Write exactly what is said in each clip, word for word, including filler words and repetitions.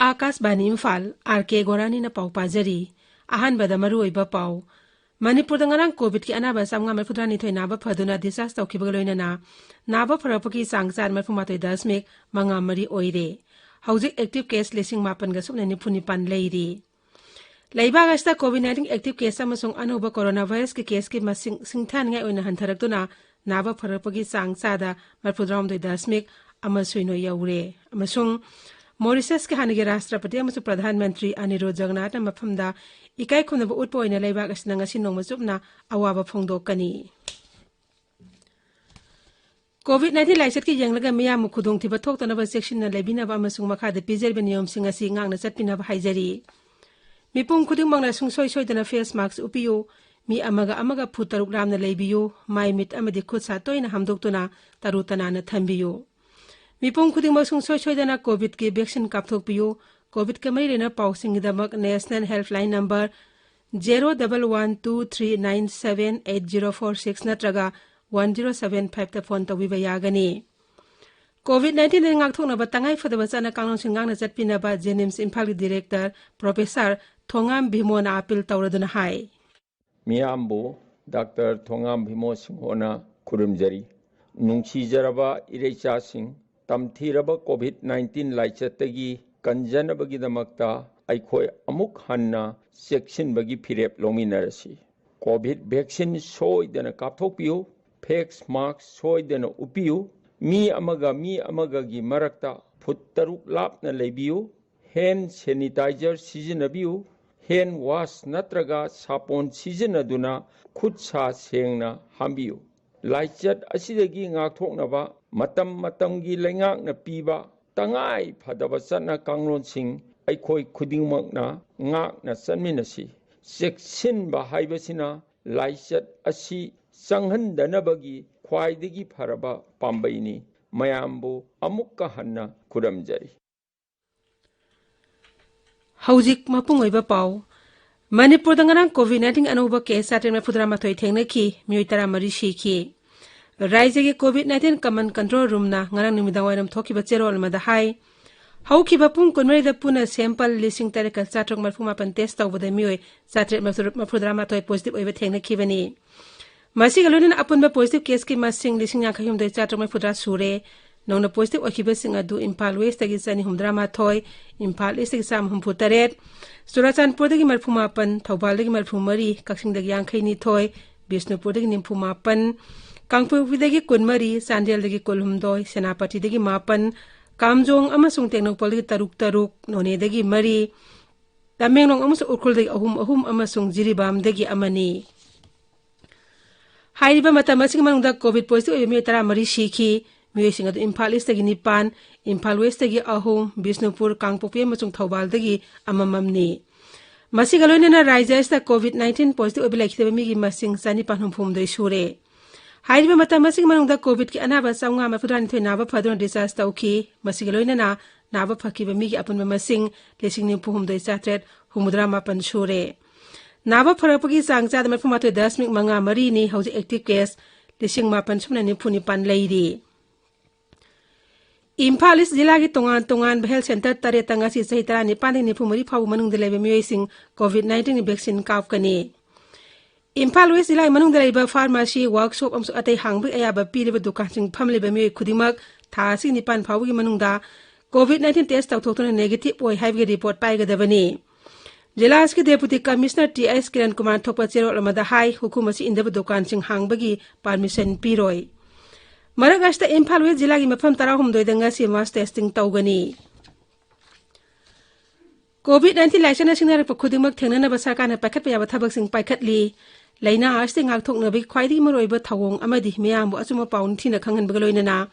ꯑꯥꯀꯥꯁꯕꯥꯅꯤ Imphal, R ꯀꯦ ꯒꯣꯔꯥꯅꯤꯅ ꯄꯥꯎ ꯄꯥꯖꯔꯤ꯫ ꯑꯍꯥꯟꯕꯗ ꯃꯔꯨꯑꯣꯏꯕ ꯄꯥꯎ꯫ ꯃꯅꯤꯄꯨꯔꯗ ꯉꯔꯥꯡ ꯀꯣꯚꯤꯗꯀꯤ ꯑꯅꯥꯕ ꯆꯥꯝꯃꯉꯥ ꯃꯔꯤꯐꯨꯇꯔꯥꯅꯤꯊꯣꯏ ꯅꯥꯕ ꯐꯗꯨꯅ discharge ꯇꯧꯈꯤꯕꯒ ꯂꯣꯏꯅꯅ ꯅꯥꯕ ꯐꯔꯛꯄꯒꯤ ꯆꯥꯡ ꯆꯥꯗ ꯃꯔꯤꯐꯨꯃꯥꯊꯣꯏ ꯗꯁꯃꯤꯛ ꯃꯉꯥ ꯃꯔꯤ ꯑꯣꯏꯔꯦ꯫ ꯍꯧꯖꯤꯛ active case ꯂꯤꯁꯤꯡ ꯃꯥꯄꯟꯒ ꯁꯨꯞꯅ ꯅꯤꯐꯨ ꯅꯤꯄꯥꯟ ꯂꯩꯔꯤ꯫ ꯂꯩꯕꯥꯛ ꯑꯁꯤꯗ COVID nineteen active case ꯑꯃꯁꯨꯡ ꯑꯅꯧꯕ coronavirusꯀꯤ caseꯀꯤ ꯃꯁꯤꯡ ꯁꯤꯡꯊꯥꯅꯤꯡꯉꯥꯏ ꯑꯣꯏꯅ ꯍꯟꯊꯔꯛꯇꯨꯅ ꯅꯥꯕ ꯐꯔꯛꯄꯒꯤ ꯆꯥꯡ ꯆꯥꯗ ꯃꯔꯤꯐꯨꯇꯔꯥꯍꯨꯝꯗꯣꯏ ꯗꯁꯃꯤꯛ ꯑꯃ ꯁꯤꯅꯣ ꯌꯧꯔꯦ꯫ ꯑꯃꯁꯨꯡ ꯃꯣꯔꯤꯁꯁꯀꯤ ꯍꯥꯟꯅꯒꯤ ꯔꯥꯁꯇ꯭ꯔꯄꯇꯤ ꯑꯃꯁꯨꯡ ꯄ꯭ꯔꯙꯥꯟ ꯃꯟꯇ꯭ꯔꯤ ꯑꯅꯤꯔꯣ ꯖꯒꯅꯥꯊꯅ ꯃꯐꯝꯗ ꯏꯀꯥꯏ ꯈꯨꯝꯅꯕ ꯎꯠꯄ ꯑꯣꯏꯅ ꯂꯩꯕꯥꯛ ꯑꯁꯤꯅ ꯉꯁꯤ ꯅꯣꯡꯃ ꯆꯨꯞꯅ ꯑꯋꯥꯕ ꯐꯣꯡꯗꯣꯛꯀꯅꯤ꯫ COVID nineteen ꯂꯥꯏꯆꯠꯀꯤ ꯌꯦꯡꯂꯒ ꯃꯤꯌꯥꯝꯕꯨ ꯈꯨꯗꯣꯡꯊꯤꯕ ꯊꯣꯛꯇꯅꯕ ꯆꯦꯛꯁꯤꯟꯅ ꯂꯩꯕꯤꯅꯕ ꯑꯃꯁꯨꯡ ꯃꯈꯥꯗ ꯄꯤꯖꯔꯤꯕ ꯅꯤꯌꯣꯝꯁꯤꯡ ꯑꯁꯤ ꯉꯥꯛꯅ ꯆꯠꯄꯤꯅꯕ ꯍꯥꯏꯖꯔꯤ꯫ ꯃꯤꯄꯨꯝ ꯈꯨꯗꯤꯡꯃꯛꯅ ꯁꯨꯡꯁꯣꯏ ꯁꯣꯏꯗꯅ face mask ꯎꯞꯄꯤꯌꯨ꯫ ꯃꯤ ꯑꯃꯒ ꯑꯃꯒ ꯐꯨꯠ ꯇꯔꯨꯛ ꯂꯥꯞꯅ ꯂꯩꯕꯤꯌꯨ꯫ ꯃꯥꯏ ꯃꯤꯠ ꯑꯃꯗꯤ ꯈꯨꯠ ꯁꯥ ꯇꯣꯏꯅ ꯍꯥꯝꯗꯣꯛꯇꯨꯅ ꯇꯔꯨ ꯇꯅꯥꯟꯅ ꯊꯝꯕꯤꯌꯨ꯫ ꯃꯤꯄꯨꯝ ꯈꯨꯗꯤꯡꯃꯛ ꯁꯨꯡꯁꯣꯏ ꯁꯣꯏꯗꯅ COVIDꯀꯤ vaccine ꯀꯥꯞꯊꯣꯛꯄꯤꯌꯨ꯫ COVIDꯀ ꯃꯔꯤ ꯂꯩꯅꯕ ꯄꯥꯎꯁꯤꯡꯒꯤꯗꯃꯛ national helpline number zero double one two three nine seven eight zero four six ꯅꯠꯇ꯭ꯔꯒ one zero seven fiveꯇ phone ꯇꯧꯕꯤꯕ ꯌꯥꯒꯅꯤ꯫ COVID nineteenꯗꯒꯤ ꯉꯥꯛꯊꯣꯛꯅꯕ ꯇꯉꯥꯏ ꯐꯗꯕ ꯆꯠꯅ ꯀꯥꯡꯂꯣꯟꯁꯤꯡ ꯉꯥꯛꯅ ꯆꯠꯄꯤꯅꯕ JNIMS ꯏꯝꯐꯥꯜꯒꯤ director Professor ꯊꯣꯉꯥꯝ ꯚꯤꯃꯣꯅ appeal ꯇꯧꯔꯗꯨꯅ ꯍꯥꯏ꯫ ꯃꯤꯌꯥꯝꯕꯨ ꯗꯥꯛꯇꯔ ꯊꯣꯉꯥꯝ ꯚꯤꯃꯣ ꯁꯤꯡꯍꯣꯅ ꯈꯨꯔꯨꯝꯖꯔꯤ꯫ ꯅꯨꯡꯁꯤꯖꯔꯕ ꯏꯔꯩꯆꯥꯁꯤꯡ, ꯇꯝꯊꯤꯔꯕ COVID nineteen ꯂꯥꯏꯆꯠꯇꯒꯤ ꯀꯟꯖꯅꯕꯒꯤꯗꯃꯛꯇ ꯑꯩꯈꯣꯏ ꯑꯃꯨꯛ ꯍꯟꯅ ꯆꯦꯛꯁꯤꯟꯕꯒꯤ ꯐꯤꯔꯦꯞ ꯂꯧꯃꯤꯟꯅꯔꯁꯤ꯫ COVID vaccine ꯁꯣꯏꯗꯅ ꯀꯥꯞꯊꯣꯛꯄꯤꯌꯨ, face mask ꯁꯣꯏꯗꯅ ꯎꯞꯄꯤꯌꯨ, ꯃꯤ ꯑꯃꯒ ꯃꯤ ꯑꯃꯒꯒꯤ ꯃꯔꯛꯇ ꯐꯨꯠ ꯇꯔꯨꯛ ꯂꯥꯞꯅ ꯂꯩꯕꯤꯌꯨ, hand sanitizer ꯁꯤꯖꯤꯟꯅꯕꯤꯌꯨ, hand wash ꯅꯠꯇ꯭ꯔꯒ ꯁꯥꯄꯣꯟ ꯁꯤꯖꯤꯟꯅꯗꯨꯅ ꯈꯨꯠ ꯁꯥ ꯁꯦꯡꯅ ꯍꯥꯝꯕꯤꯌꯨ꯫ ꯂꯥꯏꯆꯠ ꯑꯁꯤꯗꯒꯤ ꯉꯥꯛꯊꯣꯛꯅꯕ ꯃꯇꯝ ꯃꯇꯝꯒꯤ ꯂꯩꯉꯥꯛꯅ ꯄꯤꯕ ꯇꯉꯥꯏ ꯐꯗꯕ ꯆꯠꯅ ꯀꯥꯡꯂꯣꯟꯁꯤꯡ ꯑꯩꯈꯣꯏ ꯈꯨꯗꯤꯡꯃꯛꯅ ꯉꯥꯛꯅ ꯆꯠꯃꯤꯟꯅꯁꯤ꯫ ꯆꯦꯛꯁꯤꯟꯕ ꯍꯥꯏꯕꯁꯤꯅ ꯂꯥꯏꯆꯠ ꯑꯁꯤ ꯆꯪꯍꯟꯗꯅꯕꯒꯤ ꯈ꯭ꯋꯥꯏꯗꯒꯤ ꯐꯔꯕ ꯄꯥꯝꯕꯩꯅꯤ꯫ ꯃꯌꯥꯝꯕꯨ ꯑꯃꯨꯛꯀ ꯍꯟꯅ ꯈꯨꯔꯨꯝꯖꯔꯤ꯫ ꯍꯧꯖꯤꯛ ꯃꯄꯨꯡ ꯑꯣꯏꯕ ꯄꯥꯎ꯫ ꯃꯅꯤꯄꯨꯔꯗ ꯉꯔꯥꯡ COVID nineteen ꯑꯅꯧꯕ case ꯆꯥꯇ꯭ꯔꯦꯠ ꯃꯔꯤꯐꯨꯇꯔꯥꯃꯥꯊꯣꯏ ꯊꯦꯡꯅꯈꯤ, ꯃꯤꯑꯣꯏ ꯇꯔꯥꯃꯔꯤ ꯁꯤꯈꯤ꯫ ꯔꯥꯖ꯭ꯌꯒꯤ COVID nineteen command control roomꯅ ꯉꯔꯥꯡ ꯅꯨꯃꯤꯗꯥꯡ ꯋꯥꯏꯔꯝ ꯊꯣꯛꯈꯤꯕ ꯆꯦꯔꯣꯜ ꯑꯃꯗ ꯍꯥꯏ, ꯍꯧꯈꯤꯕ ꯄꯨꯡ ꯀꯨꯟꯃꯔꯤꯗ ꯄꯨꯟꯅ sample ꯂꯤꯁꯤꯡ ꯇꯔꯦꯠꯀ ꯆꯥꯇ꯭ꯔꯨꯛ ꯃꯔꯤꯐꯨ ꯃꯥꯄꯟ test ꯇꯧꯕꯗ ꯃꯤꯑꯣꯏ ꯆꯥꯇ꯭ꯔꯦꯠ ꯃꯔꯤꯐꯨꯇꯔꯥꯃꯥꯊꯣꯏ positive ꯑꯣꯏꯕ ꯊꯦꯡꯅꯈꯤꯕꯅꯤ꯫ ꯃꯁꯤꯒ ꯂꯣꯏꯅꯅ ꯑꯄꯨꯟꯕ positive caseꯀꯤ ꯃꯁꯤꯡ ꯂꯤꯁꯤꯡ ꯌꯥꯡꯈꯩ ꯍꯨꯝꯗꯣꯏ ꯆꯥꯇ꯭ꯔꯨꯛ ꯃꯔꯤꯐꯨꯇꯔꯥ ꯁꯨꯔꯦ꯫ ꯅꯧꯅ positive ꯑꯣꯏꯈꯤꯕꯁꯤꯡ ꯑꯗꯨ ꯏꯝꯐꯥꯜ Westꯇꯒꯤ ꯆꯅꯤ ꯍꯨꯝꯐꯨꯇꯔꯥ ꯃꯥꯊꯣꯏ, ꯏꯝꯐꯥꯜ Eastꯇꯒꯤ ꯆꯥꯝꯃ ꯍꯨꯝꯐꯨ ꯇꯔꯦꯠ, ꯆꯨꯔꯥꯆꯥꯟꯄꯨꯔꯗꯒꯤ ꯃꯔꯤꯐꯨ ꯃꯥꯄꯟ, ꯊꯧꯕꯥꯜꯗꯒꯤ ꯃꯔꯤꯐꯨ ꯃꯔꯤ, ꯀꯛꯆꯤꯡꯗꯒꯤ ꯌꯥꯡꯈꯩ ꯅꯤꯊꯣꯏ, ꯕꯤꯁꯅꯨꯄꯨꯔꯗꯒꯤ ꯅꯤꯐꯨ ꯃꯥꯄꯟ, ꯀꯥꯡꯄꯣꯛꯄꯤꯗꯒꯤ ꯀꯨꯟ ꯃꯔꯤ, ꯆꯥꯟꯗꯦꯜꯗꯒꯤ ꯀꯨꯟ ꯍꯨꯝꯗꯣꯏ, ꯁꯦꯅꯥꯄꯇꯤꯗꯒꯤ ꯃꯥꯄꯟ, ꯀꯥꯝꯖꯣꯡ ꯑꯃꯁꯨꯡ ꯇꯦꯡꯅꯧꯄꯜꯗꯒꯤ ꯇꯔꯨꯛ ꯇꯔꯨꯛ, ꯅꯣꯅꯦꯗꯒꯤ ꯃꯔꯤ, ꯇꯃꯦꯡꯂꯣꯡ ꯑꯃꯁꯨꯡ ꯎꯈ꯭ꯔꯨꯜꯗꯒꯤ ꯑꯍꯨꯝ ꯑꯍꯨꯝ ꯑꯃꯁꯨꯡ ꯖꯤꯔꯤꯕꯥꯝꯗꯒꯤ ꯑꯃꯅꯤ꯫ ꯍꯥꯏꯔꯤꯕ ꯃꯇꯝ ꯑꯁꯤꯒꯤ ꯃꯅꯨꯡꯗ COVID positive ꯑꯣꯏꯕ ꯃꯤꯑꯣꯏ ꯇꯔꯥꯃꯔꯤ ꯁꯤꯈꯤ꯫ ꯃꯤꯑꯣꯏꯁꯤꯡ ꯑꯗꯨ ꯏꯝꯐꯥꯜ Eastꯇꯒꯤ ꯅꯤꯄꯥꯟ, ꯏꯝꯐꯥꯜ Westꯇꯒꯤ ꯑꯍꯨꯝ, ꯕꯤꯁꯅꯨꯄꯨꯔ, ꯀꯥꯡꯄꯣꯛꯄꯤ ꯑꯃꯁꯨꯡ ꯊꯧꯕꯥꯜꯗꯒꯤ ꯑꯃꯃꯝꯅꯤ꯫ ꯃꯁꯤꯒ ꯂꯣꯏꯅꯅ ꯔꯥꯖ꯭ꯌ ꯑꯁꯤꯗ COVID nineteen positive ꯑꯣꯏꯕ ꯂꯩꯈꯤꯗꯕ ꯃꯤꯒꯤ ꯃꯁꯤꯡ ꯆꯅꯤꯄꯥꯟ ꯍꯨꯝꯐꯨ ꯍꯨꯝꯗꯣꯏ ꯁꯨꯔꯦ꯫ ꯍꯥꯏꯔꯤꯕ ꯃꯇꯝ ꯑꯁꯤꯒꯤ ꯃꯅꯨꯡꯗ COVIDꯀꯤ ꯑꯅꯥꯕ ꯆꯥꯝꯃꯉꯥ ꯃꯔꯤꯐꯨꯇꯔꯥꯅꯤꯊꯣꯏ ꯅꯥꯕ ꯐꯗꯨꯅ discharge ꯇꯧꯈꯤ꯫ ꯃꯁꯤꯒ ꯂꯣꯏꯅꯅ ꯅꯥꯕ ꯐꯈꯤꯕ ꯃꯤꯒꯤ ꯑꯄꯨꯟꯕ ꯃꯁꯤꯡ ꯂꯤꯁꯤꯡ ꯅꯤꯐꯨ ꯍꯨꯝꯗꯣꯏ ꯆꯥꯇ꯭ꯔꯦꯠ ꯍꯨꯝꯐꯨꯇꯔꯥ ꯃꯥꯄꯟ ꯁꯨꯔꯦ꯫ ꯅꯥꯕ ꯐꯔꯛꯄꯒꯤ ꯆꯥꯡ ꯆꯥꯗ ꯃꯔꯤꯐꯨ ꯃꯥꯊꯣꯏ ꯗꯁꯃꯤꯛ ꯃꯉꯥ ꯃꯔꯤꯅꯤ꯫ ꯍꯧꯖꯤꯛ active case ꯂꯤꯁꯤꯡ ꯃꯥꯄꯟ ꯁꯨꯞꯅ ꯅꯤꯐꯨ ꯅꯤꯄꯥꯟ ꯂꯩꯔꯤ꯫ ꯏꯝꯐꯥꯜ East ꯖꯤꯂꯥꯒꯤ ꯇꯣꯉꯥꯟ ꯇꯣꯉꯥꯟꯕ health centre ꯇꯔꯦꯠꯇ ꯉꯁꯤ ꯆꯍꯤ ꯇꯔꯥꯅꯤꯄꯥꯟꯗꯒꯤ ꯅꯤꯐꯨ ꯃꯔꯤ ꯐꯥꯎꯕ ꯃꯅꯨꯡꯗ ꯂꯩꯕ ꯃꯤꯑꯣꯏꯁꯤꯡ COVID nineteenꯒꯤ vaccine ꯀꯥꯞꯀꯅꯤ꯫ ꯏꯝꯐꯥꯜ West ꯖꯤꯂꯥꯒꯤ ꯃꯅꯨꯡꯗ ꯂꯩꯕ pharmacy, workshop ꯑꯃꯁꯨꯡ ꯑꯇꯩ ꯍꯥꯡꯕꯒꯤ ꯑꯌꯥꯕ ꯄꯤꯔꯤꯕ ꯗꯨꯀꯥꯟꯁꯤꯡ ꯐꯝꯂꯤꯕ ꯃꯤꯑꯣꯏ ꯈꯨꯗꯤꯡꯃꯛ ꯊꯥ ꯑꯁꯤꯒꯤ ꯅꯤꯄꯥꯟ ꯐꯥꯎꯕꯒꯤ ꯃꯅꯨꯡꯗ COVID nineteen test ꯇꯧꯊꯣꯛꯇꯨꯅ negative ꯑꯣꯏ ꯍꯥꯏꯕꯒꯤ report ꯄꯥꯏꯒꯗꯕꯅꯤ꯫ ꯖꯤꯂꯥ ꯑꯁꯤꯒꯤ Deputy Commissioner T H Kiran Kumar ꯊꯣꯛꯄ ꯆꯦꯔꯣꯜ ꯑꯃꯗ ꯍꯥꯏ, ꯍꯨꯀꯨꯝ ꯑꯁꯤ ꯏꯟꯗꯕ ꯗꯨꯀꯥꯟꯁꯤꯡ ꯍꯥꯡꯕꯒꯤ permission ꯄꯤꯔꯣꯏ꯫ ꯃꯔꯛ ꯑꯁꯤꯗ ꯏꯝꯐꯥꯜ West ꯖꯤꯂꯥꯒꯤ ꯃꯐꯝ ꯇꯔꯥꯍꯨꯝꯗꯣꯏꯗ ꯉꯁꯤ mass testing ꯇꯧꯒꯅꯤ꯫ COVID nineteen ꯂꯥꯏꯆꯠꯅ ꯁꯤꯡꯅꯔꯛꯄ ꯈꯨꯗꯤꯡꯃꯛ ꯊꯦꯡꯅꯅꯕ ꯁꯔꯀꯥꯔꯅ ꯄꯥꯏꯈꯠꯄ ꯌꯥꯕ ꯊꯕꯛꯁꯤꯡ ꯄꯥꯏꯈꯠꯂꯤ꯫ ꯂꯥꯏꯅꯥ ꯑꯁꯤꯗꯒꯤ ꯉꯥꯛꯊꯣꯛꯅꯕꯒꯤ ꯈ꯭ꯋꯥꯏꯗꯒꯤ ꯃꯔꯨꯑꯣꯏꯕ ꯊꯧꯑꯣꯡ ꯑꯃꯗꯤ ꯃꯤꯌꯥꯝꯕꯨ ꯑꯆꯨꯝꯕ ꯄꯥꯎ ꯅꯤꯡꯊꯤꯅ ꯈꯪꯍꯟꯕꯒ ꯂꯣꯏꯅꯅ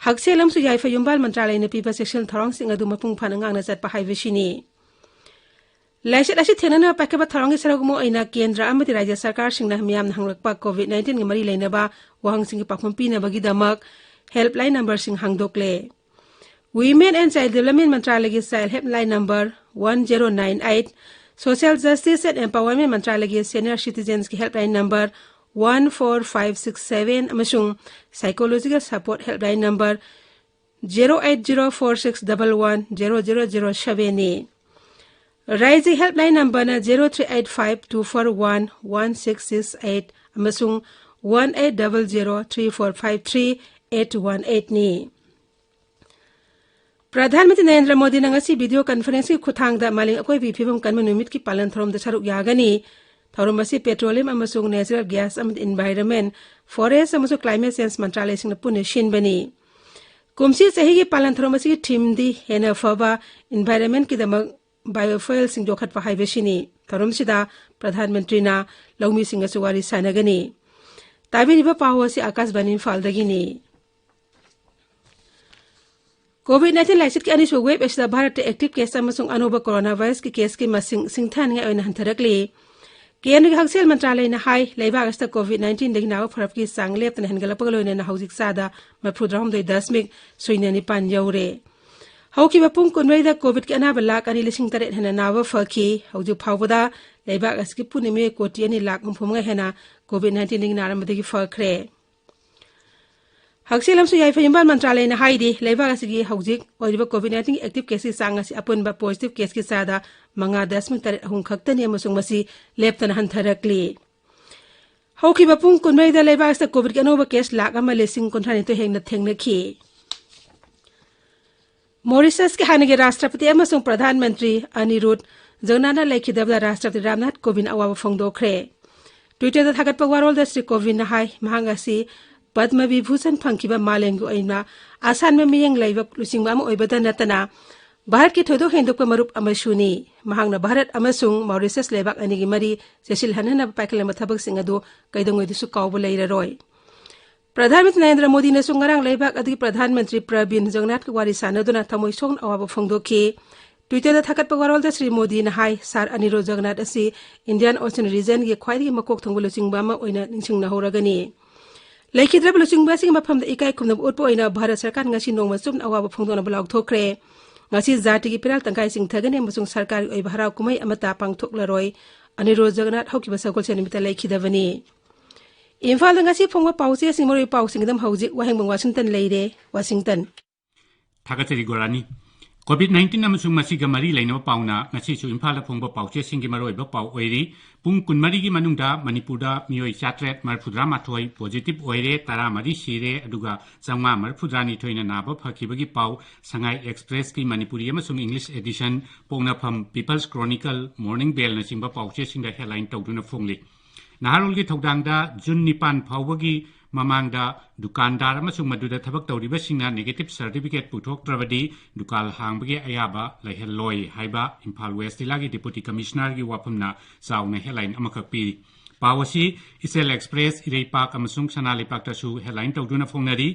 ꯍꯛꯁꯦꯜ ꯑꯃꯁꯨꯡ ꯌꯥꯏꯐ ꯌꯨꯝꯕꯥꯜ ꯃꯟꯇ꯭ꯔꯥꯂꯌꯅ ꯄꯤꯕ ꯆꯦꯛꯁꯤꯟ ꯊꯧꯔꯥꯡꯁꯤꯡ ꯑꯗꯨ ꯃꯄꯨꯡ ꯐꯥꯅ ꯉꯥꯛꯅ ꯆꯠꯄ ꯍꯥꯏꯕꯁꯤꯅꯤ꯫ ꯂꯥꯏꯆꯠ ꯑꯁꯤ ꯊꯦꯡꯅꯅꯕ ꯄꯥꯏꯈꯠꯄ ꯊꯧꯔꯥꯡꯒꯤ ꯁꯔꯨꯛ ꯑꯃ ꯑꯣꯏꯅ ꯀꯦꯟꯗ꯭ꯔ ꯑꯃꯗꯤ ꯔꯥꯖ꯭ꯌ ꯁꯔꯀꯥꯔꯁꯤꯡꯅ ꯃꯤꯌꯥꯝꯅ ꯍꯪꯂꯛꯄ COVID nineteenꯒ ꯃꯔꯤ ꯂꯩꯅꯕ ꯋꯥꯍꯪꯁꯤꯡꯒꯤ ꯄꯥꯎꯈꯨꯝ ꯄꯤꯅꯕꯒꯤꯗꯃꯛ helpline numberꯁꯤꯡ ꯍꯥꯡꯗꯣꯛꯂꯦ꯫ Women and Child Development ꯃꯟꯇ꯭ꯔꯥꯂꯌꯒꯤ child helpline number one zero nine eight, Social Justice and Empowerment ꯃꯟꯇ꯭ꯔꯥꯂꯌꯒꯤ senior citizensꯀꯤ helpline number one four five six seven ꯑꯃꯁꯨꯡ psychological support helpline number zero eight zero four six double one zero zero zero seven ꯅꯤ꯫ ꯔꯥꯏꯖ helpline ꯅꯝꯕꯔꯅ zero three eight five two four one one six six eight ꯑꯃꯁꯨꯡ one eight double zero three four five three eight one eight ꯅꯤ꯫ ꯄ꯭ꯔꯙꯥꯟ ꯃꯟꯇ꯭ꯔꯤ ꯅꯔꯦꯟꯗ꯭ꯔ ꯃꯣꯗꯤꯅ ꯉꯁꯤ video ꯀꯟꯐꯔꯦꯟꯁꯀꯤ ꯈꯨꯠꯊꯥꯡꯗ ꯃꯥꯂꯦꯝ ꯑꯀꯣꯏꯕꯒꯤ ꯐꯤꯕꯝ ꯀꯟꯕ ꯅꯨꯃꯤꯠꯀꯤ ꯄꯥꯂꯟ ꯊꯧꯔꯝꯗ ꯁꯔꯨꯛ ꯌꯥꯒꯅꯤ꯫ ꯊꯧꯔꯝ ꯑꯁꯤ ꯄꯦꯇ꯭ꯔꯣꯂꯤꯌꯝ ꯑꯃꯁꯨꯡ ꯅꯦꯆꯔꯦꯜ ꯒ꯭ꯌꯥꯁ ꯑꯃꯗꯤ ꯏꯟꯚꯥꯏꯔꯟꯃꯦꯟ, ꯐꯣꯔꯦꯁ ꯑꯃꯁꯨꯡ ꯀ꯭ꯂꯥꯏꯃꯦꯠ ꯆꯦꯟꯖ ꯃꯟꯇ꯭ꯔꯥꯂꯌꯁꯤꯡꯅ ꯄꯨꯟꯅ ꯁꯤꯟꯕꯅꯤ꯫ ꯀꯨꯝꯁꯤ ꯆꯍꯤꯒꯤ ꯄꯥꯂꯟ ꯊꯧꯔꯝ ꯑꯁꯤꯒꯤ ꯊꯤꯝꯗꯤ ꯍꯦꯟꯅ ꯐꯕ ꯏꯟꯚꯥꯏꯔꯟꯃꯦꯟꯀꯤꯗꯃꯛ ꯕꯥꯏꯑꯣꯐ꯭ꯌꯨꯑꯦꯜꯁꯤꯡ ꯌꯣꯛꯈꯠꯄ ꯍꯥꯏꯕꯁꯤꯅꯤ꯫ ꯊꯧꯔꯝꯁꯤꯗ ꯄ꯭ꯔꯙꯥꯟ ꯃꯟꯇ꯭ꯔꯤꯅ ꯂꯧꯃꯤꯁꯤꯡꯒꯁꯨ ꯋꯥꯔꯤ ꯁꯥꯟꯅꯒꯅꯤ꯫ ꯇꯥꯕꯤꯔꯤꯕ ꯄꯥꯎ ꯑꯁꯤ ꯑꯥꯀꯥꯁꯕꯥꯅꯤ ꯏꯝꯐꯥꯜꯗꯒꯤꯅꯤ꯫ ꯀꯣꯚꯤꯗ ꯅꯥꯏꯟꯇꯤꯟ ꯂꯥꯏꯆꯠꯀꯤ ꯑꯅꯤꯁꯨꯕ ꯋꯦꯕ ꯑꯁꯤꯗ ꯚꯥꯔꯠꯇ ꯑꯦꯛꯇꯤꯚ ꯀꯦꯁ ꯑꯃꯁꯨꯡ ꯑꯅꯧꯕ ꯀꯣꯔꯣꯅꯥ ꯚꯥꯏꯔꯁꯀꯤ ꯀꯦꯁꯀꯤ ꯃꯁꯤꯡ ꯁꯤꯡꯊꯥꯅꯤꯡꯉꯥꯏ ꯑꯣꯏꯅ ꯍꯟꯊꯔꯛꯂꯤ꯫ ꯀꯦꯟꯗ꯭ꯔꯒꯤ ꯍꯛꯁꯦꯜ ꯃꯟꯇ꯭ꯔꯥꯂꯌꯅ ꯍꯥꯏ, ꯂꯩꯕꯥꯛ ꯑꯁꯤꯗ ꯀꯣꯚꯤꯗ ꯅꯥꯏꯟꯇꯤꯟꯗꯒꯤ ꯅꯥꯕ ꯐꯔꯛꯄꯒꯤ ꯆꯥꯡ ꯂꯦꯞꯇꯅ ꯍꯦꯟꯒꯠꯂꯛꯄꯒ ꯂꯣꯏꯅꯅ ꯍꯧꯖꯤꯛ ꯆꯥꯗ ꯃꯔꯤꯐꯨꯇꯔꯥꯍꯨꯝꯗꯣꯏ ꯗꯁꯃꯤꯛ ꯁꯤꯅꯣ ꯅꯤꯄꯥꯟ ꯌꯧꯔꯦ꯫ ꯍꯧꯈꯤꯕ ꯄꯨꯡ ꯀꯨꯟꯃꯔꯤꯗ ꯀꯣꯚꯤꯗꯀꯤ ꯑꯅꯥꯕ ꯂꯥꯈ ꯑꯅꯤ ꯂꯤꯁꯤꯡ ꯇꯔꯦꯠ ꯍꯦꯟꯅ ꯅꯥꯕ ꯐꯈꯤ꯫ ꯍꯧꯖꯤꯛ ꯐꯥꯎꯕꯗ ꯂꯩꯕꯥꯛ ꯑꯁꯤꯒꯤ ꯄꯨꯟꯅ ꯃꯤꯑꯣꯏ ꯀꯣꯇꯤ ꯑꯅꯤ ꯂꯥꯈ ꯍꯨꯝꯐꯨ ꯃꯉꯥ ꯍꯦꯟꯅ ꯀꯣꯚꯤꯗ ꯅꯥꯏꯟꯇꯤꯟꯗꯒꯤ ꯅꯥꯔꯝꯕꯗꯒꯤ ꯐꯈ꯭ꯔꯦ꯫ ꯍꯛꯁꯦꯜ ꯑꯃꯁꯨꯡ ꯌꯥꯏꯐ ꯌꯨꯝꯕꯥꯜ ꯃꯟꯇ꯭ꯔꯥꯂꯌꯅ ꯍꯥꯏꯔꯤ, ꯂꯩꯕꯥꯛ ꯑꯁꯤꯒꯤ ꯍꯧꯖꯤꯛ ꯑꯣꯏꯔꯤꯕ ꯀꯣꯚꯤꯗ ꯅꯥꯏꯟꯇꯤꯟꯒꯤ ꯑꯦꯛꯇꯤꯚ ꯀꯦꯁꯀꯤ ꯆꯥꯡ ꯑꯁꯤ ꯑꯄꯨꯟꯕ ꯄꯣꯖꯤꯇꯤꯚ ꯀꯦꯁꯀꯤ ꯆꯥꯗ ꯃꯉꯥ ꯗꯁꯃꯤꯛ ꯇꯔꯦꯠ ꯑꯍꯨꯝ ꯈꯛꯇꯅꯤ ꯑꯃꯁꯨꯡ ꯃꯁꯤ ꯂꯦꯞꯇꯅ ꯍꯟꯊꯔꯛꯂꯤ꯫ ꯍꯧꯈꯤꯕ ꯄꯨꯡ ꯀꯨꯟꯃꯔꯤꯗ ꯂꯩꯕꯥꯛ ꯑꯁꯤꯗ ꯀꯣꯚꯤꯗꯀꯤ ꯑꯅꯧꯕ ꯀꯦꯁ ꯂꯥꯈ ꯑꯃ ꯂꯤꯁꯤꯡ ꯀꯨꯟꯊ꯭ꯔꯥꯅꯤꯊꯣꯏ ꯍꯦꯟꯅ ꯊꯦꯡꯅꯈꯤ꯫ ꯃꯣꯔꯤꯁꯁꯀꯤ ꯍꯥꯟꯅꯒꯤ ꯔꯥꯁꯇ꯭ꯔꯄꯇꯤ ꯑꯃꯁꯨꯡ ꯄ꯭ꯔꯙꯥꯟ ꯃꯟꯇ꯭ꯔꯤ ꯑꯅꯤꯔꯨꯗ ꯖꯒꯅꯥꯊꯅ ꯂꯩꯈꯤꯗꯕꯗ ꯔꯥꯁꯇ꯭ꯔꯄꯇꯤ ꯔꯥꯝꯅꯥꯊ ꯀꯣꯕꯤꯟꯗ ꯑꯋꯥꯕ ꯐꯣꯡꯗꯣꯛꯈ꯭ꯔꯦ꯫ ꯇ꯭ꯋꯤꯇꯔꯗ ꯊꯥꯒꯠꯄ ꯋꯥꯔꯣꯜꯗ ꯁ꯭ꯔꯤ ꯀꯣꯕꯤꯟꯗꯅ ꯍꯥꯏ, ꯃꯍꯥꯛ ꯑꯁꯤ ꯄꯗꯃ ꯚꯤꯚꯨꯁꯟ ꯐꯪꯈꯤꯕ ꯃꯥꯂꯦꯝꯒꯤ ꯑꯣꯏꯅ ꯑꯁꯥꯟꯕ ꯃꯤꯠꯌꯦꯡ ꯂꯩꯕ ꯂꯨꯆꯤꯡꯕ ꯑꯃ ꯑꯣꯏꯕꯇ ꯅꯠꯇꯅ ꯚꯥꯔꯠꯀꯤ ꯊꯣꯏꯗꯣꯛ ꯍꯦꯟꯗꯣꯛꯄ ꯃꯔꯨꯞ ꯑꯃꯁꯨꯅꯤ꯫ ꯃꯍꯥꯛꯅ ꯚꯥꯔꯠ ꯑꯃꯁꯨꯡ ꯃꯥꯎꯔꯤꯁꯁ ꯂꯩꯕꯥꯛ ꯑꯅꯤꯒꯤ ꯃꯔꯤ ꯆꯦꯠꯁꯤꯜꯍꯟꯅꯕ ꯄꯥꯏꯈꯠꯂꯝꯕ ꯊꯕꯛꯁꯤꯡ ꯑꯗꯨ ꯀꯩꯗꯧꯉꯩꯗꯁꯨ ꯀꯥꯎꯕ ꯂꯩꯔꯔꯣꯏ꯫ ꯄ꯭ꯔꯙꯥꯟ ꯃꯟꯇ꯭ꯔꯤ ꯅꯔꯦꯟꯗ꯭ꯔ ꯃꯣꯗꯤꯅꯁꯨ ꯉꯔꯥꯡ ꯂꯩꯕꯥꯛ ꯑꯗꯨꯒꯤ ꯄ꯭ꯔꯙꯥꯟ ꯃꯟꯇ꯭ꯔꯤ ꯄ꯭ꯔꯕꯤꯟ ꯖꯒꯅꯥꯊꯀ ꯋꯥꯔꯤ ꯁꯥꯟꯅꯗꯨꯅ ꯊꯃꯣꯏ ꯁꯣꯛꯅ ꯑꯋꯥꯕ ꯐꯣꯡꯗꯣꯛꯈꯤ꯫ ꯇ꯭ꯋꯤꯇꯔꯗ ꯊꯥꯒꯠꯄ ꯋꯥꯔꯣꯜꯗ ꯁ꯭ꯔꯤ ꯃꯣꯗꯤꯅ ꯍꯥꯏ, ꯁꯥꯔ ꯑꯅꯤꯔꯣ ꯖꯒꯅꯥꯊ ꯑꯁꯤ ꯏꯟꯗꯤꯌꯥꯟ ꯑꯣꯁꯤꯌꯟ ꯔꯤꯖꯟꯒꯤ ꯈ꯭ꯋꯥꯏꯗꯒꯤ ꯃꯀꯣꯛ ꯊꯣꯡꯕ ꯂꯨꯆꯤꯡꯕ ꯑꯃ ꯑꯣꯏꯅ ꯅꯤꯡꯁꯤꯡꯅꯍꯧꯔꯒꯅꯤ꯫ ꯂꯩꯈꯤꯗ꯭ꯔꯕ ꯂꯨꯆꯤꯡꯕ ꯑꯁꯤꯒꯤ ꯃꯐꯝꯗ ꯏꯀꯥꯏ ꯈꯨꯝꯅꯕ ꯎꯠꯄ ꯑꯣꯏꯅ ꯚꯥꯔꯠ ꯁꯔꯀꯥꯔꯅ ꯉꯁꯤ ꯅꯣꯡꯃ ꯆꯨꯞꯅ ꯑꯋꯥꯕ ꯐꯣꯡꯗꯣꯛꯅꯕ ꯂꯥꯎꯊꯣꯛꯈ꯭ꯔꯦ꯫ ꯉꯁꯤ ꯖꯥꯇꯤꯒꯤ ꯐꯤꯔꯥꯜ ꯇꯪꯈꯥꯏ ꯆꯤꯡꯊꯒꯅꯤ ꯑꯃꯁꯨꯡ ꯁꯔꯀꯥꯔꯒꯤ ꯑꯣꯏꯕ ꯍꯔꯥꯎ ꯀꯨꯝꯍꯩ ꯑꯃꯠꯇ ꯄꯥꯡꯊꯣꯛꯂꯔꯣꯏ꯫ ꯑꯅꯤꯔꯣ ꯖꯒꯅꯥꯊ ꯍꯧꯈꯤꯕ ꯁꯒꯣꯜꯁꯦꯟ ꯅꯨꯃꯤꯠꯇ ꯂꯩꯈꯤꯗꯕꯅꯤ꯫ ꯏꯝꯐꯥꯜꯗ ꯉꯁꯤ ꯐꯣꯡꯕ ꯄꯥꯎꯆꯦꯁꯤꯡ, ꯃꯔꯨꯑꯣꯏꯕ ꯄꯥꯎꯁꯤꯡꯒꯤꯗꯃꯛ ꯍꯧꯖꯤꯛ ꯋꯥꯍꯦꯡꯕꯝ ꯋꯥꯁꯤꯡꯇꯟ ꯂꯩꯔꯦ꯫ ꯋꯥꯁꯤꯡꯇꯟ꯫ ꯊꯥꯒꯠꯆꯔꯤ ꯒꯣꯔꯥꯅꯤ꯫ ꯀꯣꯚꯤꯗ ꯅꯥꯏꯟꯇꯤꯟ ꯑꯃꯁꯨꯡ ꯃꯁꯤꯒ ꯃꯔꯤ ꯂꯩꯅꯕ ꯄꯥꯎꯅ ꯉꯁꯤꯁꯨ ꯏꯝꯐꯥꯜꯗ ꯐꯣꯡꯕ ꯄꯥꯎꯆꯦꯁꯤꯡꯒꯤ ꯃꯔꯨꯑꯣꯏꯕ ꯄꯥꯎ ꯑꯣꯏꯔꯤ꯫ ꯄꯨꯡ ꯀꯨꯟꯃꯔꯤꯒꯤ ꯃꯅꯨꯡꯗ ꯃꯅꯤꯄꯨꯔꯗ ꯃꯤꯑꯣꯏ ꯆꯥꯇ꯭ꯔꯦꯠ ꯃꯔꯤꯐꯨꯇꯔꯥꯃꯥꯊꯣꯏ ꯄꯣꯖꯤꯇꯤꯚ ꯑꯣꯏꯔꯦ, ꯇꯔꯥꯃꯔꯤ ꯁꯤꯔꯦ, ꯑꯗꯨꯒ ꯆꯥꯝꯃꯉꯥ ꯃꯔꯤꯐꯨꯇꯔꯥꯅꯤꯊꯣꯏꯅ ꯅꯥꯕ ꯐꯈꯤꯕꯒꯤ ꯄꯥꯎ ꯁꯉꯥꯏ ꯑꯦꯛꯁꯄ꯭ꯔꯦꯁꯀꯤ ꯃꯅꯤꯄꯨꯔꯤ ꯑꯃꯁꯨꯡ ꯏꯪꯂꯤꯁ ꯑꯦꯗꯤꯁꯟ, ꯄꯣꯛꯅꯐꯝ, ꯄꯤꯄꯜꯁ ꯀ꯭ꯔꯣꯅꯤꯀꯜ, ꯃꯣꯔꯅꯤꯡ ꯕꯦꯜꯅꯆꯤꯡꯕ ꯄꯥꯎꯆꯦꯁꯤꯡꯗ ꯍꯦꯗꯂꯥꯏꯟ ꯇꯧꯗꯨꯅ ꯐꯣꯡꯂꯤ꯫ ꯅꯍꯥꯔꯣꯜꯒꯤ ꯊꯧꯗꯥꯡꯗ ꯖꯨꯟ ꯅꯤꯄꯥꯟ ꯐꯥꯎꯕꯒꯤ ꯃꯃꯥꯡꯗ ꯗꯨꯀꯥꯟꯗꯥꯔ ꯑꯃꯁꯨꯡ ꯃꯗꯨꯗ ꯊꯕꯛ ꯇꯧꯔꯤꯕꯁꯤꯡꯅ ꯅꯦꯒꯦꯇꯤꯚ ꯁꯔꯇꯤꯐꯤꯀꯦꯠ ꯄꯨꯊꯣꯛꯇ꯭ꯔꯕꯗꯤ ꯗꯨꯀꯥꯟ ꯍꯥꯡꯕꯒꯤ ꯑꯌꯥꯕ ꯂꯩꯍꯜꯂꯣꯏ ꯍꯥꯏꯕ ꯏꯝꯐꯥꯜ ꯋꯦꯁ ꯖꯤꯂꯥꯒꯤ ꯗꯤꯄꯨꯇꯤ ꯀꯃꯤꯁꯅꯔꯒꯤ ꯋꯥꯐꯝꯅ ꯆꯥꯎꯅ ꯍꯦꯗꯂꯥꯏꯟ ꯑꯃꯈꯛ ꯄꯤꯔꯤ꯫ ꯄꯥꯎ ꯑꯁꯤ ꯏꯆꯦꯜ ꯑꯦꯛꯁꯄ꯭ꯔꯦꯁ, ꯏꯔꯩꯄꯥꯛ ꯑꯃꯁꯨꯡ ꯁꯅꯥ ꯂꯩꯄꯥꯛꯇꯁꯨ ꯍꯦꯗꯂꯥꯏꯟ ꯇꯧꯗꯨꯅ ꯐꯣꯡꯅꯔꯤ꯫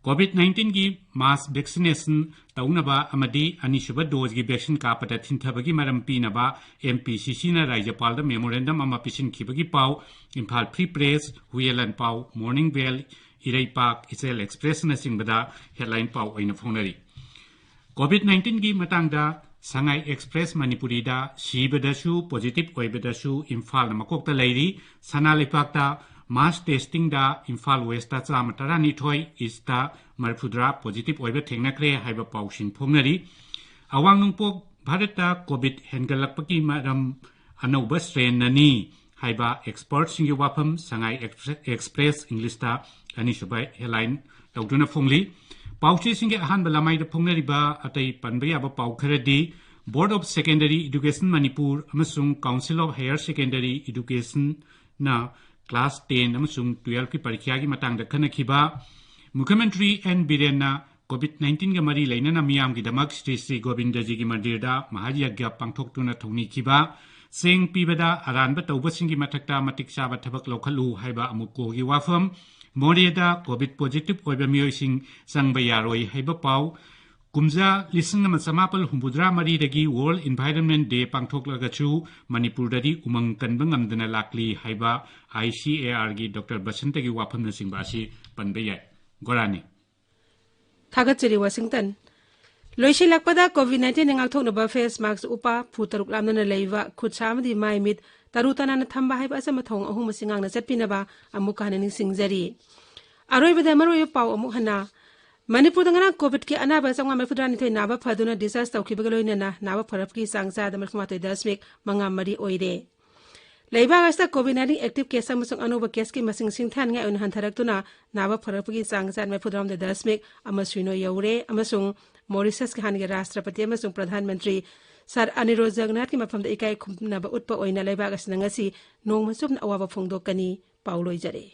ꯀꯣꯚꯤꯗ ꯅꯥꯏꯟꯇꯤꯟꯒꯤ ꯃꯥꯁ ꯚꯦꯛꯁꯤꯅꯦꯁꯟ ꯇꯧꯅꯕ ꯑꯃꯗꯤ ꯑꯅꯤꯁꯨꯕ ꯗꯣꯖꯒꯤ ꯚꯦꯛꯁꯤꯟ ꯀꯥꯞꯄꯗ ꯊꯤꯟꯊꯕꯒꯤ ꯃꯔꯝ ꯄꯤꯅꯕ ꯑꯦꯝ ꯄꯤ ꯁꯤ ꯁꯤꯅ ꯔꯥꯖ꯭ꯌꯄꯥꯜꯗ ꯃꯦꯃꯣꯔꯦꯟꯗꯝ ꯑꯃ ꯄꯤꯁꯤꯟꯈꯤꯕꯒꯤ ꯄꯥꯎ ꯏꯝꯐꯥꯜ ꯐ꯭ꯔꯤ ꯄ꯭ꯔꯦꯁ, ꯍꯨꯏꯌꯦꯂꯟ ꯄꯥꯎ, ꯃꯣꯔꯅꯤꯡ ꯕꯦꯜ, ꯏꯔꯩꯄꯥꯛ, ꯏꯆꯦꯜ ꯑꯦꯛꯁꯄ꯭ꯔꯦꯁꯅꯆꯤꯡꯕꯗ ꯍꯦꯗꯂꯥꯏꯟ ꯄꯥꯎ ꯑꯣꯏꯅ ꯐꯣꯡꯅꯔꯤ꯫ ꯀꯣꯚꯤꯗ ꯅꯥꯏꯟꯇꯤꯟꯒꯤ ꯃꯇꯥꯡꯗ ꯁꯉꯥꯏ ꯑꯦꯛꯁꯄ꯭ꯔꯦꯁ ꯃꯅꯤꯄꯨꯔꯤꯗ ꯁꯤꯕꯗꯁꯨ ꯄꯣꯖꯤꯇꯤꯚ ꯑꯣꯏꯕꯗꯁꯨ ꯏꯝꯐꯥꯜꯅ ꯃꯀꯣꯛꯇ ꯂꯩꯔꯤ꯫ ꯁꯅꯥ ꯂꯩꯄꯥꯛꯇ ꯃꯥꯁ ꯇꯦꯁꯇꯤꯡꯗ ꯏꯝꯐꯥꯜ ꯋꯦꯁꯇ ꯆꯥꯝꯃ ꯇꯔꯥꯅꯤꯊꯣꯏ, ꯏꯁꯇ ꯃꯔꯤꯐꯨꯇꯔꯥ ꯄꯣꯖꯤꯇꯤꯚ ꯑꯣꯏꯕ ꯊꯦꯡꯅꯈ꯭ꯔꯦ ꯍꯥꯏꯕ ꯄꯥꯎꯁꯤꯡ ꯐꯣꯡꯅꯔꯤ꯫ ꯑꯋꯥꯡ ꯅꯣꯡꯄꯣꯛ ꯚꯥꯔꯠꯇ ꯀꯣꯚꯤꯗ ꯍꯦꯟꯒꯠꯂꯛꯄꯒꯤ ꯃꯔꯝ ꯑꯅꯧꯕ ꯁ꯭ꯇ꯭ꯔꯦꯟꯅꯅꯤ ꯍꯥꯏꯕ ꯑꯦꯛꯁꯄꯔꯠꯁꯤꯡꯒꯤ ꯋꯥꯐꯝ ꯁꯉꯥꯏ ꯑꯦꯛꯁꯄ꯭ꯔꯦꯁ ꯏꯪꯂꯤꯁꯇ ꯑꯅꯤꯁꯨꯕ ꯍꯦꯗꯂꯥꯏꯟ ꯇꯧꯗꯨꯅ ꯐꯣꯡꯂꯤ꯫ ꯄꯥꯎꯆꯦꯁꯤꯡꯒꯤ ꯑꯍꯥꯟꯕ ꯂꯃꯥꯏꯗ ꯐꯣꯡꯅꯔꯤꯕ ꯑꯇꯩ ꯄꯟꯕ ꯌꯥꯕ ꯄꯥꯎ ꯈꯔꯗꯤ, Board of Secondary Education Manipur ꯑꯃꯁꯨꯡ Council of Higher Secondary Educationꯅ ꯀ꯭ꯂꯥꯁ ꯇꯦꯟ ꯑꯃꯁꯨꯡ ꯇꯨꯌꯦꯜꯐꯀꯤ ꯄꯔꯤꯈ꯭ꯌꯥꯒꯤ ꯃꯇꯥꯡꯗ ꯈꯟꯅꯈꯤꯕ, ꯃꯨꯈ꯭ꯌꯃꯟꯇ꯭ꯔꯤ ꯑꯦꯟ ꯕꯤꯔꯦꯟꯅ ꯀꯣꯚꯤꯗ ꯅꯥꯏꯟꯇꯤꯟꯒ ꯃꯔꯤ ꯂꯩꯅꯅ ꯃꯤꯌꯥꯝꯒꯤꯗꯃꯛ ꯁ꯭ꯔꯤ ꯁ꯭ꯔꯤ ꯒꯣꯕꯤꯟꯗꯖꯤꯒꯤ ꯃꯟꯗꯤꯔꯗ ꯃꯍꯥꯌꯒ꯭ꯌ ꯄꯥꯡꯊꯣꯛꯇꯨꯅ ꯊꯧꯅꯤꯈꯤꯕ, ꯆꯦꯡ ꯄꯤꯕꯗ ꯑꯔꯥꯟꯕ ꯇꯧꯕꯁꯤꯡꯒꯤ ꯃꯊꯛꯇ ꯃꯇꯤꯛ ꯆꯥꯕ ꯊꯕꯛ ꯂꯧꯈꯠꯂꯨ ꯍꯥꯏꯕ ꯑꯃꯨꯛꯀꯣꯒꯤ ꯋꯥꯐꯝ, ꯃꯣꯔꯦꯗ ꯀꯣꯚꯤꯗ ꯄꯣꯖꯤꯇꯤꯚ ꯑꯣꯏꯕ ꯃꯤꯑꯣꯏꯁꯤꯡ ꯆꯪꯕ ꯌꯥꯔꯣꯏ ꯍꯥꯏꯕ ꯄꯥꯎ, ꯀꯨꯝꯖꯥ ꯂꯤꯁꯤꯡ ꯑꯃ ꯆꯃꯥꯄꯜ ꯍꯨꯝꯐꯨꯇꯔꯥ ꯃꯔꯤꯗꯒꯤ World Environment Day ꯄꯥꯡꯊꯣꯛꯂꯒꯁꯨ ꯃꯅꯤꯄꯨꯔꯗꯗꯤ ꯎꯃꯪ ꯀꯟꯕ ꯉꯝꯗꯅ ꯂꯥꯛꯂꯤ ꯍꯥꯏꯕ ꯑꯥꯏ ꯁꯤ ꯑꯦ ꯑꯥꯔꯒꯤ ꯗꯣꯛꯇꯔ ꯕꯁꯟꯇꯒꯤ ꯋꯥꯐꯝꯅꯆꯤꯡꯕ ꯑꯁꯤ ꯄꯟꯕ ꯌꯥꯏ꯫ ꯒꯣꯔꯥꯅꯤ꯫ ꯊꯥꯒꯠꯆꯔꯤ, ꯋꯥꯁꯤꯡꯇꯟ꯫ ꯂꯣꯏꯁꯤꯜꯂꯛꯄꯗ ꯀꯣꯚꯤꯗ ꯅꯥꯏꯟꯇꯤꯟ ꯉꯥꯛꯊꯣꯛꯅꯕ ꯐꯦꯁ ꯃꯥꯛꯁ ꯎꯞꯄ, ꯐꯨ ꯇꯔꯨꯛ ꯂꯥꯞꯅꯅ ꯂꯩꯕ, ꯈꯨꯠ ꯁꯥ ꯑꯃꯗꯤ ꯃꯥꯏ ꯃꯤꯠ ꯇꯔꯨ ꯇꯅꯥꯟꯅ ꯊꯝꯕ ꯍꯥꯏꯕ ꯑꯆꯝꯕ ꯊꯧꯑꯣꯡ ꯑꯍꯨꯝ ꯑꯁꯤ ꯉꯥꯛꯅ ꯆꯠꯄꯤꯅꯕ ꯑꯃꯨꯛꯀ ꯍꯟꯅ ꯅꯤꯡꯁꯤꯡꯖꯔꯤ꯫ ꯑꯔꯣꯏꯕꯗ ꯃꯔꯨꯑꯣꯏꯕ ꯄꯥꯎ ꯑꯃꯨꯛ ꯍꯟꯅ ꯃꯅꯤꯄꯨꯔꯗ ꯉꯔꯥꯡ ꯀꯣꯚꯤꯗꯀꯤ ꯑꯅꯥꯕ ꯆꯥꯝꯃꯉꯥ ꯃꯔꯤꯐꯨꯇꯔꯥꯅꯤꯊꯣꯏ ꯅꯥꯕ ꯐꯗꯨꯅ discharge ꯇꯧꯈꯤꯕꯒ ꯂꯣꯏꯅꯅ ꯅꯥꯕ ꯐꯔꯛꯄꯒꯤ ꯆꯥꯡ ꯆꯥꯗ ꯃꯔꯤꯐꯨꯃꯥꯊꯣꯏ ꯗꯁꯃꯤꯛ ꯃꯉꯥ ꯃꯔꯤ ꯑꯣꯏꯔꯦ꯫ ꯂꯩꯕꯥꯛ ꯑꯁꯤꯗ COVID nineteen active case ꯑꯃꯁꯨꯡ ꯑꯅꯧꯕ caseꯀꯤ ꯃꯁꯤꯡ ꯁꯤꯡꯊꯥꯅꯤꯡꯉꯥꯏ ꯑꯣꯏꯅ ꯍꯟꯊꯔꯛꯇꯨꯅ ꯅꯥꯕ ꯐꯔꯛꯄꯒꯤ ꯆꯥꯡ ꯆꯥꯗ ꯃꯔꯤꯐꯨꯇꯔꯥꯍꯨꯝꯗꯣꯏ ꯗꯁꯃꯤꯛ ꯑꯃ ꯁꯤꯅꯣ ꯌꯧꯔꯦ ꯑꯃꯁꯨꯡ ꯃꯣꯔꯤꯁꯁꯀꯤ ꯍꯥꯟꯅꯒꯤ ꯔꯥꯁꯇ꯭ꯔꯄꯇꯤ ꯑꯃꯁꯨꯡ ꯄ꯭ꯔꯙꯥꯟ ꯃꯟꯇ꯭ꯔꯤ ꯁꯥꯔ ꯑꯅꯤꯔꯣ ꯖꯒꯅꯥꯊꯀꯤ ꯃꯐꯝꯗ ꯏꯀꯥꯏ ꯈꯨꯝꯅꯕ ꯎꯠꯄ ꯑꯣꯏꯅ ꯂꯩꯕꯥꯛ ꯑꯁꯤꯅ ꯉꯁꯤ ꯅꯣꯡꯃ ꯆꯨꯞꯅ ꯑꯋꯥꯕ ꯐꯣꯡꯗꯣꯛꯀꯅꯤ꯫ ꯄꯥꯎ ꯂꯣꯏꯖꯔꯦ꯫